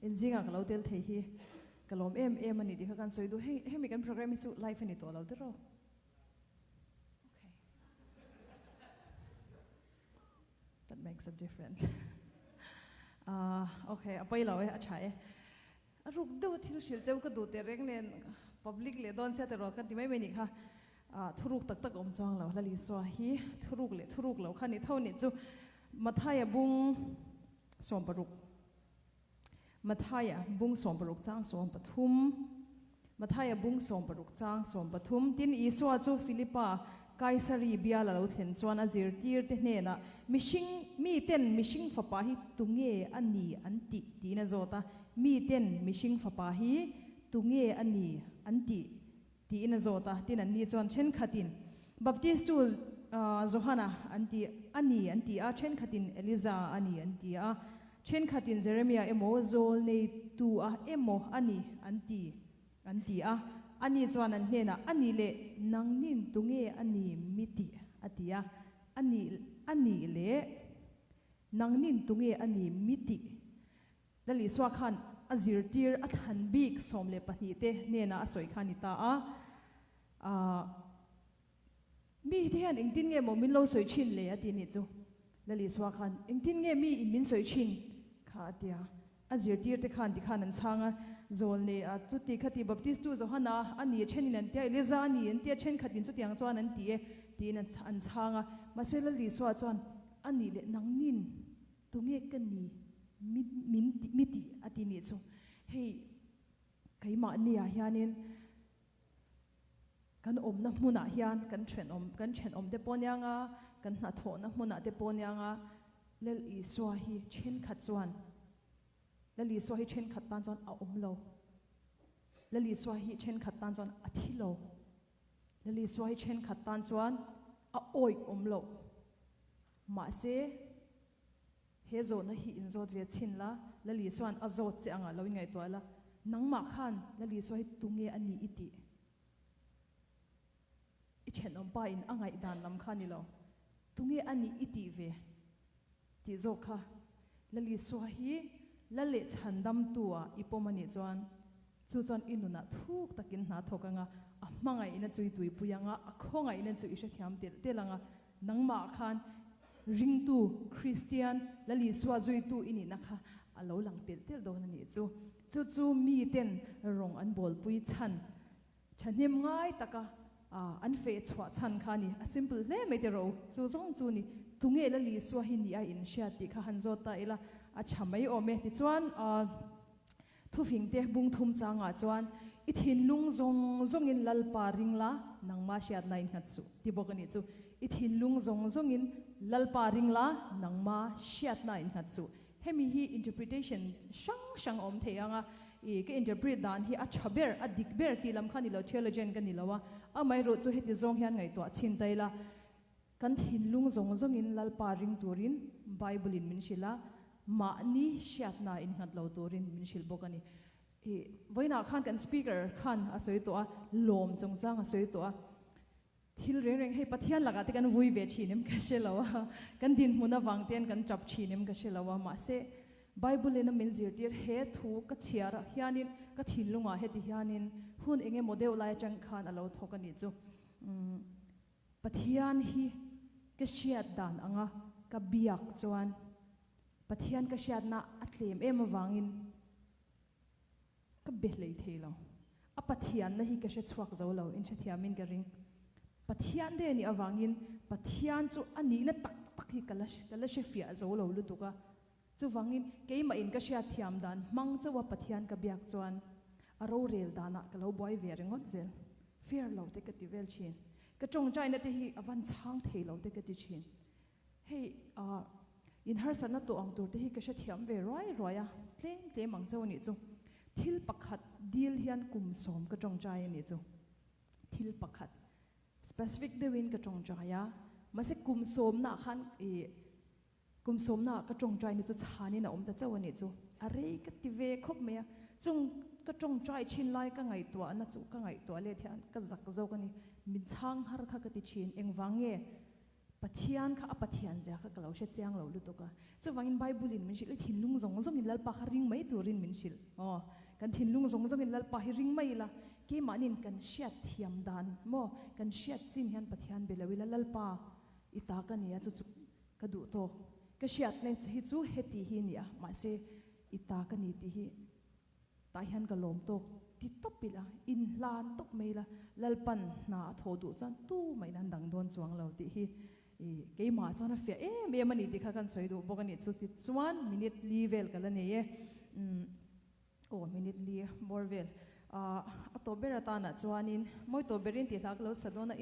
In zingah ka lo tel thei hi ka lawm em em a ni tih kha kan sawi duh. Hei hemi kan programme hi chu live a ni tawh lo tiraw? Okay. That makes a difference. Ah, okay, a pawi lo e, a tha e. A ruk deuh a thil hrilh cheu ka duh teh reng nen public leh dawn sia tiraw kan ti mai mai nih kha. Ah, thuruk tak tak awm chuang lo, Lal Isua hi thuruk leh thuruk lo kha ni tho nih chu Mathaia bung 16. Mathaia bung 16 chang 13. Mathaia bung 16 chang 13. Tin, Isua chu Philipa Kaisari bial a lo thlen chuan a zirtirte hnenah, Mihring, miten mihring fapa hi tunge a ni an tih? tiin a zawt a. Miten mihring fapa hi tunge a ni an tih? Tiin a zawt a. Tin, anni chuan thenkhatin, Baptistu Johana an ti a ni an ti a, thenkhatin Eliza a ni an ti a, thenkhatin Jeremia emaw Zawlneitu a emaw a ni an ti an ti a. Ani chuan an hnenah, A nih leh nangnin tunge a ni mi tih? a ti a. A nih a nih leh nangnin tunge a ni mi tih? Lal Isua khan a zirtir a thlan bik 12 te hnenah a sawi kha a ni ta a. Aah, mi te hian engtin nge maw min lo sawi thin le a ti nih chu. Lal Isua khan engtin nge mi in min sawi thin kha a ti a. A zirtir te khan tikhan an chhang a, Zawlnei a chuti khati Baptistu Johana a ni thenin an ti a, Eliza a ni an ti a, thenkhatin chutiang chuan an ti e tiin an chhang a. Mahse Lal Isua chuan a nih leh nangnin Tunge ka ni mi min mi tih a ti nih chu. Hei keimahniah hianin kan awmna hmunah hian kan thenawm kan thenawm te pawh nia nga, kan hnathawhna hmunah te pawh nia nga, Lal Isua hi thenkhat chuan Lal Isua hi thenkhat tan chuan a awm lo. Lal Isua hi thenkhat tan chuan a thi lo. Lal Isua hi thenkhat tan chuan a awih awm lo. Mahse, he zawhna hi inzawt ve chhin la, Lal Isua'n a zawt che angah lo inngaihtuah la, nangmah khan Lal Isua hi tunge a ni i tih? I thenawmpa in a ngaihdan lam kha ni lo, tunge a nih i tih ve? Tih zawk kha Lal Isua hi Lal leh chhandamtu ah i pawm a nih chuan chu chuan i nunah thuk takin hna thawk anga, a hmangaihna chu i tuipui anga, a khawngaihna chu i hrethiam telh telh anga, nangmah khan ringtu Kristian Lal Isua zuitu i nihna kha a lo lang telh telh dawn a nih chu. Chu chu miten rawng an bawlpui chhan Thahnem ngai taka an feh chhuah chhan kha a ni. A simple hle mai tiraw u. Chu zawng chu ni. Tunge Lal Isua hi ni a inhriat tih kha han zawt ta ila a tha mai awm e. Tichuan thufing te bung thum changah chuan i thinlung zawng zawngin Lalpa ring la, nangma hriatna in nghat suh ti bawk a nih chu. I thinlung zawng zawngin Lalpa ring la, nangma hriatna in nghat suh. Hemi hi interpretation hrang hrang a awm thei ang a, i ka interpret dan hi a tha ber, a dik ber tih lam kha ni lo, theologian ka ni lo a, amaherawh chu heti zawng hian ngaihtuah chhin ta ila, kan thinlung zawng zawngin Lalpa ring turin Bible in min hrilh a, mahni hriatna innghat lo turin min hrilh bawk a ni. I vawiinah khan kan speaker khan a sawi tawh a, lawm chungchang a sawi tawh a. Thil reng reng hei Pathian lakah te kan vui ve thin em ka hre lo a, kan dinhmun avang ten kan tap thin em ka hre lo a, mahse Bible in a min zirtir he thu ka chhiar ah hianin ka thinlungah heti hianin hun eng emaw deuh lai atang khan a lo thawk a nih chu. Umm Pathian hi ka hriat dan anga ka biak chuan Pathian ka hriatna a tlem em avangin Ka be hlei thei lo. A Pathianna hi ka hre chhuak zo lo, in hrethiamin ka ring. Pathian te nih avangin Pathian chu a nihna tak tak hi ka la ka la hre fiah zo lo lutuk a. Chuvangin keimahin ka hriatthiam dan hmang chauha Pathian ka biak chuan a rorel danah ka lo buai ve ringawt zel. Fair lo te ka ti vel thin. Ka tawngtaina te hi a van chhang thei lo te ka ti thin. Hei ah in harsatna tawh ang tur te hi ka hrethiam ve ruai ruai a, tlem tlem ang chauh a nih chu. Thil pakhat dil hian kum sawm ka tawngtai a nih chu. Thil pakhat specific deuhin ka tawngtai a, mahse kum sawmnaah khan ih kum sawmnaah ka tawngtai ni chu chhanin a awm ta chauh a nih chu. A rei ka ti ve khawp mai a, chung ka tawngtai thin lai ka ngaihtuahna chu ka ngaihtuah let hian ka zak zawk a ni. Min chhang har kha ka ti thin, engvang nge? Pathian kha a Pathian zia kha ka lo hre chiang lo lutuk a. Chuvangin Bible in min hrilh i thinlung zawng zawngin Lalpa kha ring mai turin min hrilh. Aw, kan thinlung zawng zawngin Lalpa hi ring mai ila, keimahniin kan hriat thiam dan maw, kan hriat chin hian Pathian be lo ila, Lalpa i ta ka nia chu chu ka duh tawk, ka hriatna che hi chu heti hi nia, mahse i ta ka ni tih hi Tah hian ka lawm tawk ti tawp ila, inhlan tawp mai ila, Lalpan hna a thawh duh chuan tu mah in an dang dawn chuang lo tih hi keimah chuan a fiah em em a ni tih kha kan sawi duh bawk a nih chu. Tichuan minute li vel ka la nei e, umm aw minute li bawr vel a tawp ber atanah chuanin mawi tawp berin tih hla ka lo sa dawn a.